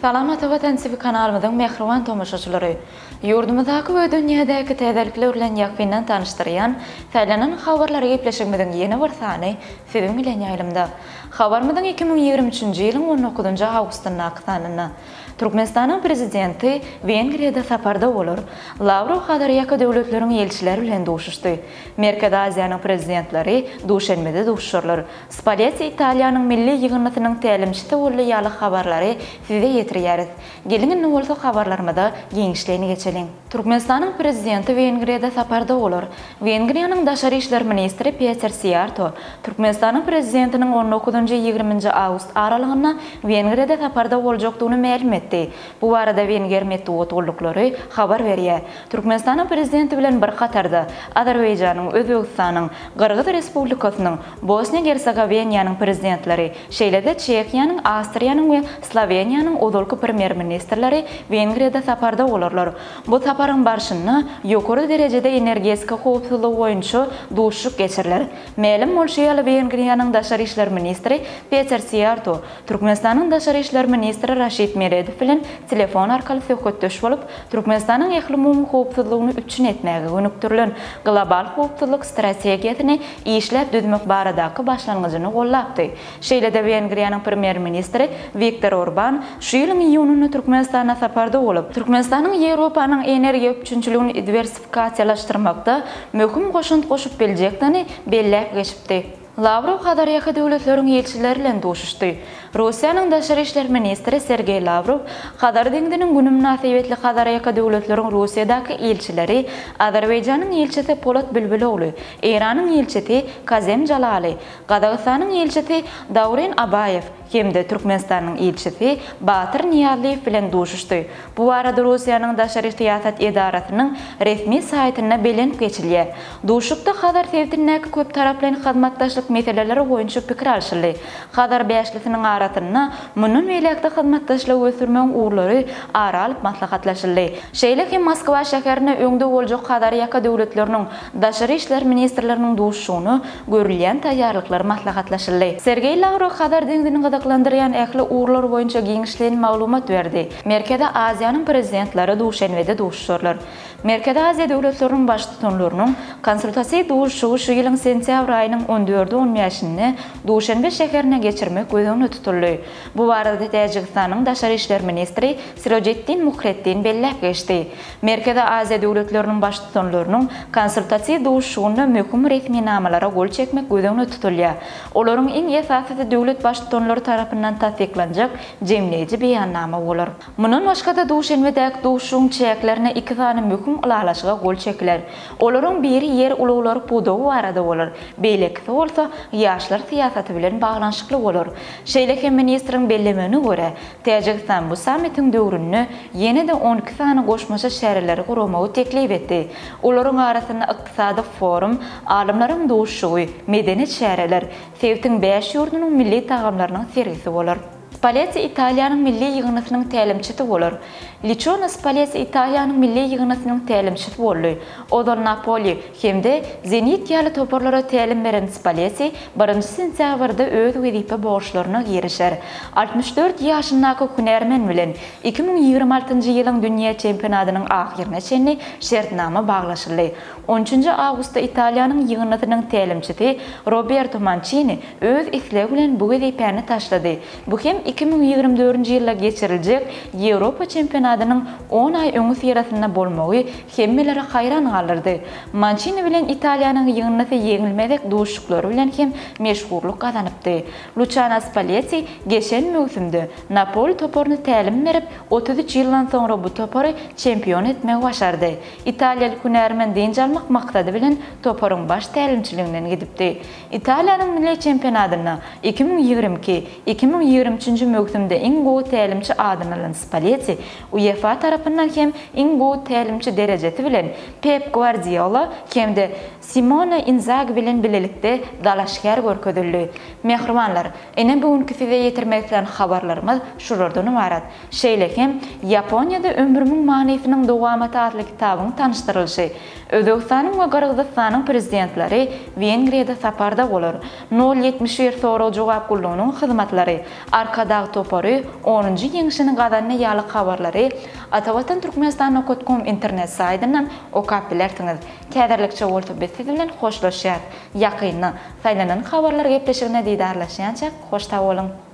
Salam Ata Watan TV kanalymyzyň mähriban tomaşaçylary! Ýurdumyzdaky we dünýädäki täzelikler bilen ýakyndan tanyşdyrýan Saýlanan habarlar gepleşigimiziň ýene bir sany siziň bilen ýaýlymda. Habarymyzyň 2023-nji ýylyň on dokuzynjy awgustyndaky sanynda Türkmenistanyň Prezidenti Wengriýada saparda bolar. Lawrow Hazarýaka döwletleriň ilçileri bilen duşuşdy. Merkezi Aziýanyň Prezidentleri Duşenbede duşuşarlar. Spalletti Italiýanyň milli ýygyndysynyň tälimçisi boldy ýaly habarlary size ýetirýäris. Geliň indi bolsa habarlarymyza giňişleýin geçeliň. Türkmenistanyň Prezidenti Wengriýada saparda bolar. Wengriýanyň daşary işler ministri Peter Siýarto Türkmenistanyň Prezidentiniň on dokuzynjy, ýigriminji awgust aralygynda Wengriýada saparda boljakdygyny mälim etdi. Bu barada wenger metbugat gulluklary habar berýär. Türkmenistanyň Prezidenti bilen bir hatarda Azerbaýjanyň, Özbegistanyň, Gyrgyz Respublikasynyň, Bosniýa-Gersegoweniýanyň Prezidentleri, şeýle-de Çehiýanyň, Awstriýanyň we Sloweniýanyň ozalky Premýer-ministrleri Wengriýada saparda bolarlar. Bu saparyň barşynda ýokary derejede energetika howpsuzlygy boýunça duşuşyk geçiriler. Mälim bolşy ýaly, Wengriýanyň daşary işler ministri Peter Siýarto Türkmenistanyň daşary işler ministri Raşid Meredow bilen telefon arkaly söhbetdeş bolup, Türkmenistanyň ählumumy howpsuzlygyny üpjün etmäge gönükdirilen global howpsuzlyk strategiýasyny işläp düzmek baradaky başlangyjyny gollapdy. Şeýle-de Wengriýanyň Premýer-ministri Wiktor Orban şu ýylyň iýunynda Türkmenistana saparda bolup, Türkmenistanyň Ýewropanyň energiýa üpjünçiligini diwersifikasiýalaşdyrmakda möhüm goşant goşup biljekdigini belläp geçipdi. Lawrow Hazarýaka döwletleriň ilçileri bilen duşuşdy. Russiýanyň daşary işler ministri Sergeý Lawrow Hazar deňziniň güni mynasybetli Hazarýaka döwletleriň Russiýadaky ilçileri Azerbaýjanyň ilçisi Polat Bilbilogly, Eýranyň ilçisi Kazem Jalali, Gazagystanyň ilçisi Dauren Abaýew hem-de Türkmenistanyň ilçisi Batyr Nyýazlyýew bilen duşuşdy. Bu barada Russiýanyň daşary syýasat edarasynyň resmi saýtynda bellenip geçilýär. Duşuşykda Hazar sebitindäki köptaraplaýyn hyzmatdaşlyk meseleleri boýunça pikir alşyldy. Hazar bäşlisiniň arasynda mundan beýläk-de hyzmatdaşlygy ösdürmegiň ugurlary ara alyp maslahatlaşyldy. Şeýle hem Moskwa şäherinde öňde boljak Hazarýaka döwletleriniň daşary işler ministrleriniň duşuşygyna görülýän taýýarlyklar maslahatlaşyldy. Sergeý Lawrow Hazar deňzini gyzyklandyrýan ähli ugurlar boýunça giňişleýin maglumat berdi. Merkezi Aziýanyň Prezidentleri Duşenbede duşuşarlar. Merkezi Aziýa döwletleriniň Baştutanlarynyň konsultatiw duşuşygy şu ýylyň sentýabr aýynyň on dördi-on bäşinde Duşenbe şäherinde geçirmek göz öňünde tutuldy. Bu barada Täjigistanyň daşary işler ministri Sirojiddin Muhretdin belläp geçdi. Merkezi Aziýa döwletleriniň Baştutanlarynyň konsultatiw duşuşygynda möhüm resminamalara gol çekmek göz öňünde tutulýar. Olaryň iň esasysy döwlet Baştutanlary tarapyndan tassyklanjak jemleýji beýannama bolar. Mundan başga-da Duşenbedäki duşuşygyň çäklerinde iki sany möhüm ylalaşyga gol çekiler. Olaryň biri ýer ulaglary pudagy barada bolar, beýlekisi bolsa ýaşlar syýasaty bilen baglanyşykly bolar. Şeýle hem ministriň bellemegine görä, Täjigistan bu sammitiň döwründe ýene-de 12 sany goşmaça çäreleri guramagy teklip etdi. Olaryň arasynda ykdysady forum, alymlaryň duşuşygy, medeni çäreler, sebitiň bäş ýurdunyň milli tagamlarynyň sergisi bolar. Spalletti Italiýanyň milli ýygyndysynyň tälimçisi bolar. Liçono Spalletti Italiýanyň milli ýygyndysynyň tälimçisi boldy. Ozal Napoli hem-de Zenit ýaly toparlara tälim beren Spalletti birinji sentýabrda öz wezipe borçlaryna girişer. 64 ýaşyndaky hünärmen bilen 2026-njy ýylyň dünýä çempionatynyň ahyryna çenli şertnama baglaşyldy. On üçünji awgustda Italiýanyň ýygyndysynyň tälimçisi Roberto Mançini öz islegi bilen bu wezipäni taşlady. Bu hem 2024-nji ýylda geçiriljek Ýewropa çempionatynyň on aý öňüsyrasynda bolmagy hemmeleri haýran galdyrdy. Mançini bilen Italiýanyň ýygyndysy ýeňilmezek duşuşyklary bilen hem meşhurlyk gazanypdy. Luçano Spalletti geçen möwsümde Napoli toparyna tälim berip, 33 ýyldan soňra bu topary çempion etmegi başardy. Italiýaly hünärmen dynç almak maksady bilen toparyň baş tälimçiliginden gidipdi. Italiýanyň milli çempionatynda 2022, 2023-nji. üçünji möwsümde iň gowy tälimçi adyny alan Spalletti UEFA tarapyndan hem iň gowy tälimçi derejesi bilen Pep Gwardiola hem-de Simone Inzagi bilen bilelikde dalaşgär görkezildi. Mähribanlar, ine bu günki size ýetirmek islän habarlarymyz şulardan ybarat. Şeýle hem, Ýaponiýada Ömrümiň manysynyň dowamaty atly kitabyň tanyşdyrylyşy, Özbegistanyň we Gyrgyzystanyň Prezidentleri Wengriýada saparda bolar, Nol 71 sorag-jogap gullugynyň hyzmatlary, Arkadag topary onunjy ýeňşini gazandy ýaly habarlary Atavatan Türkmenistan nokat kom internet saýdyndan okap bilersiňiz. Häzirlikçe bolsa biz siz bilen hoşlaşýas. Ýakynda, Saýlanan habarlar gepleşiginde didarlaşýançak hoş sag boluň!